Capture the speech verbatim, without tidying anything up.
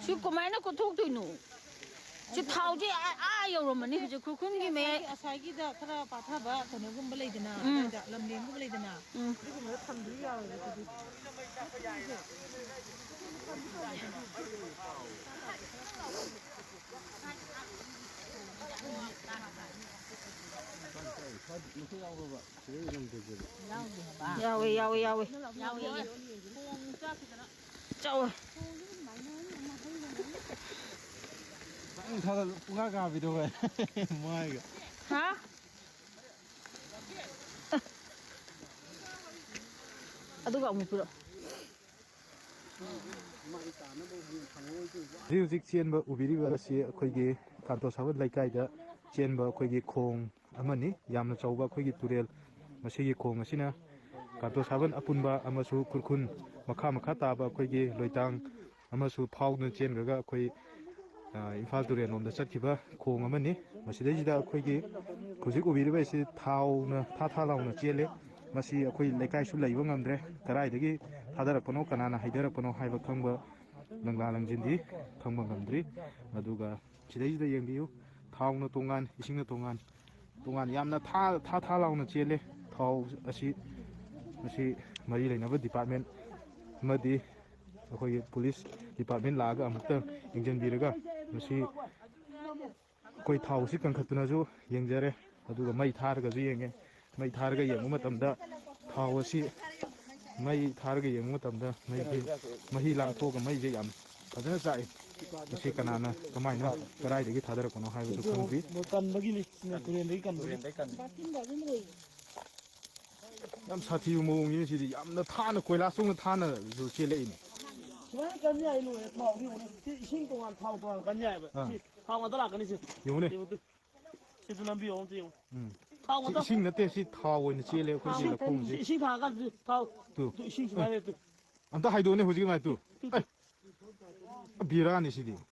ꯁꯤ ꯀꯃꯥꯏꯅ ꯀꯣꯠꯊꯣꯛꯇꯣꯏꯅꯣ? ꯁꯤ ꯊꯥꯎꯁꯦ ꯑꯥ, ꯑꯥ ꯌꯧꯔꯝꯃꯅꯤ ꯍꯧꯖꯤꯛ ꯈꯨꯔꯈꯨꯜꯒꯤ ꯃꯌꯥꯏ꯫ ꯉꯁꯥꯏꯒꯤ, ꯑꯁꯥꯏꯒꯤꯗ ꯈꯔ ꯄꯥꯊꯕ ꯀꯩꯅꯣꯒꯨꯝꯕ ꯂꯩꯗꯅ, ꯎꯝ꯫ ꯑꯗꯥꯏꯗ ꯂꯝꯂꯦꯟꯒꯨꯝꯕ ꯂꯩꯗꯅ, ꯎꯝ꯫ ꯑꯗꯨꯒꯨꯝꯕꯗ ꯊꯝꯕꯤꯕ ꯌꯥꯔꯣꯏꯕ ꯑꯗꯨꯗꯤ꯫ ꯌꯥꯎꯋꯦ, ꯌꯥꯎꯋꯦ, ꯌꯥꯎꯋꯦ꯫ ꯆꯥꯎꯋꯦ꯫ ꯅꯪ ꯊꯥꯗ ꯄꯨꯡꯀꯥ ꯀꯥꯕꯤꯗꯣ ꯚꯥꯏ꯫ ꯃꯥꯏꯒ꯫ ꯍꯥ? ꯑꯗꯨꯒ ꯑꯃꯨꯛ ꯄꯤꯔꯛꯑꯣ꯫ ꯍꯧꯖꯤꯛ ꯍꯧꯖꯤꯛ ꯆꯦꯟꯕ ꯎꯕꯤꯔꯤꯕ ꯑꯁꯤ ꯑꯩꯈꯣꯏꯒꯤ ꯀꯥꯟꯇꯣ ꯁꯥꯕꯟ ꯂꯩꯀꯥꯏꯗ ꯆꯦꯟꯕ ꯑꯩꯈꯣꯏꯒꯤ ꯈꯣꯡ ꯑꯃꯅꯤ꯫ ꯌꯥꯝꯅ ꯆꯥꯎꯕ ꯑꯩꯈꯣꯏꯒꯤ ꯇꯨꯔꯦꯜ꯫ ꯃꯁꯤꯒꯤ ꯈꯣꯡ ꯑꯁꯤꯅ ꯀꯥꯟꯇꯣ ꯁꯥꯕꯟ ꯑꯄꯨꯟꯕ ꯑꯃꯁꯨ ꯈꯨꯔꯈꯨꯜ ꯃꯈꯥ ꯃꯈꯥ ꯇꯥꯕ ꯑꯩꯈꯣꯏꯒꯤ ꯂꯣꯏꯇꯥꯡ ꯑꯃꯁꯨ ꯐꯥꯎꯗꯨꯅ ꯆꯦꯟꯈ꯭ꯔꯒ ꯑꯩꯈꯣꯏ, ꯑ, ꯏꯝꯐꯥꯜ ꯇꯨꯔꯦꯜ ꯂꯣꯝꯗ ꯆꯠꯈꯤꯕ ꯈꯣꯡ ꯑꯃꯅꯤ꯫ ꯃꯁꯤꯗꯩꯁꯤꯗ ꯑꯩꯈꯣꯏꯒꯤ ꯍꯧꯖꯤꯛ ꯎꯕꯤꯔꯤꯕ ꯑꯁꯤ ꯊꯥꯎꯅ ꯊꯥ ꯊꯥ ꯂꯥꯎꯅ ꯆꯦꯜꯂꯤ꯫ ꯃꯁꯤ ꯑꯩꯈꯣꯏ ꯂꯩꯀꯥꯏꯁꯨ ꯂꯩꯕ ꯉꯝꯗ꯭ꯔꯦ꯫ ꯀꯗꯥꯏꯗꯒꯤ ꯊꯥꯗꯔꯛꯄꯅꯣ, ꯀꯅꯥꯅ ꯍꯩꯊꯔꯛꯄꯅꯣ ꯍꯥꯏꯕ ꯈꯪꯕ, ꯂꯪꯂꯥ ꯂꯪꯖꯤꯟꯗꯤ ꯈꯪꯕ ꯉꯝꯗ꯭ꯔꯤ꯫ ꯑꯗꯨꯒ ꯁꯤꯗꯩꯁꯤꯗ ꯌꯦꯡꯕꯤꯌꯨ, ꯊꯥꯎꯅ ꯇꯣꯉꯥꯟ, ꯏꯁꯤꯡꯅ ꯇꯣꯉꯥꯟ, ꯇꯣꯉꯥꯟ ꯌꯥꯝꯅ ꯊꯥ ꯊꯥ ꯊꯥ ꯂꯥꯎꯅ ꯆꯦꯜꯂꯦ꯫ ꯊꯥꯎ ꯑꯁꯤ, ꯃꯁꯤ ꯃꯔꯤ ꯂꯩꯅꯕ ꯗꯤꯄꯥꯔꯠꯃꯦꯟ ꯑꯃꯗꯤ ꯑꯩꯈꯣꯏꯒꯤ ꯄꯨꯂꯤꯁ ꯗꯤꯄꯥꯔꯠꯃꯦꯟ ꯂꯥꯛꯑꯒ ꯑꯃꯨꯛꯇ ꯌꯦꯡꯁꯤꯟꯕꯤꯔꯒ, ꯃꯁꯤ ꯑꯩꯈꯣꯏ ꯊꯥꯎꯁꯤ ꯀꯟꯈꯠꯇꯨꯅꯁꯨ ꯌꯦꯡꯖꯔꯦ, ꯑꯗꯨꯒ ꯃꯩ ꯊꯥꯔꯒꯁꯨ ꯌꯦꯡꯉꯦ꯫ ꯃꯩ ꯊꯥꯔꯒ ꯌꯦꯡꯕ ꯃꯇꯝꯗ ꯊꯥꯎ ꯑꯁꯤ, ꯃꯩ ꯊꯥꯔꯒ ꯌꯦꯡꯕ ꯃꯇꯝꯗ ꯃꯩꯁꯤ, ꯃꯍꯤ ꯂꯥꯡꯊꯣꯛꯑꯒ ꯃꯩꯁꯦ ꯌꯥꯝ ꯐꯖꯅ ꯆꯥꯛꯏ꯫ ꯃꯁꯤ ꯀꯅꯥꯅ, ꯀꯃꯥꯏꯅ, ꯀꯗꯥꯏꯗꯒꯤ ꯊꯥꯗꯔꯛꯄꯅꯣ ꯍꯥꯏꯕꯁꯨ ꯈꯪꯗ꯭ꯔꯤ꯫ ꯀꯟꯕꯒꯤꯅꯤ, ꯇꯨꯔꯦꯟꯗꯒꯤ ꯀꯟꯕꯒꯤ꯫ ꯌꯥꯝ ꯁꯥꯊꯤꯕ ꯃꯑꯣꯡꯅꯤ ꯁꯤꯗꯤ, ꯌꯥꯝꯅ ꯊꯥꯅ, ꯀꯣꯏꯂꯥꯁꯇꯧꯅ ꯊꯥꯅꯁꯨ ꯆꯦꯜꯂꯛꯏꯅꯦ꯫ ꯁꯨꯃꯥꯏꯅ ꯀꯟ ꯌꯥꯏ, ꯂꯣꯏꯔꯦ꯫ ꯊꯥꯎꯗꯤ ꯌꯦꯡꯉꯨꯅꯦ, ꯁꯤ ꯏꯁꯤꯡ ꯇꯣꯉꯥꯟ, ꯊꯥꯎ ꯇꯣꯉꯥꯟ ꯀꯟ ꯌꯥꯏꯕ꯫ ꯑꯥ꯫ ꯁꯤ ꯊꯥꯎ ꯉꯥꯛꯇ ꯂꯥꯛꯀꯅꯤ ꯁꯤ꯫ ꯌꯦꯡꯉꯨꯅꯦ꯫ ꯌꯦꯡꯉꯨ ꯇꯨ꯫ ꯁꯤꯗ ꯅꯝꯕꯤꯌꯣ ꯑꯝꯇ ꯌꯦꯡꯉꯨ꯫ ꯎꯝ꯫ ꯊꯥꯎ ꯁꯤ ꯉꯥꯛꯇ꯫ ꯏꯁꯤꯡ ꯅꯠꯇꯦ, ꯁꯤ ꯊꯥꯎ ꯑꯣꯏꯅ ꯆꯦꯜꯂꯦ ꯑꯩꯈꯣꯏꯒꯤ ꯊꯥꯎ, ꯂꯧꯈꯣꯡꯁꯦ꯫ ꯁꯤ ꯏꯁꯤꯡ ꯊꯥꯡꯉꯀꯥꯟꯗ ꯊꯥꯎ꯫ ꯇꯨ꯫ ꯇꯨ ꯏꯁꯤꯡ ꯁꯨꯃꯥꯏꯅ ꯂꯩꯔꯦ ꯇꯨ꯫ ꯑꯝꯇ ꯍꯥꯏꯗꯣꯛꯑꯣꯅꯦ ꯍꯧꯖꯤꯛ ꯃꯥꯏ ꯇꯨ꯫ ꯑꯩ, ꯕꯤꯔꯥꯅꯤ ꯁꯤꯗꯤ꯫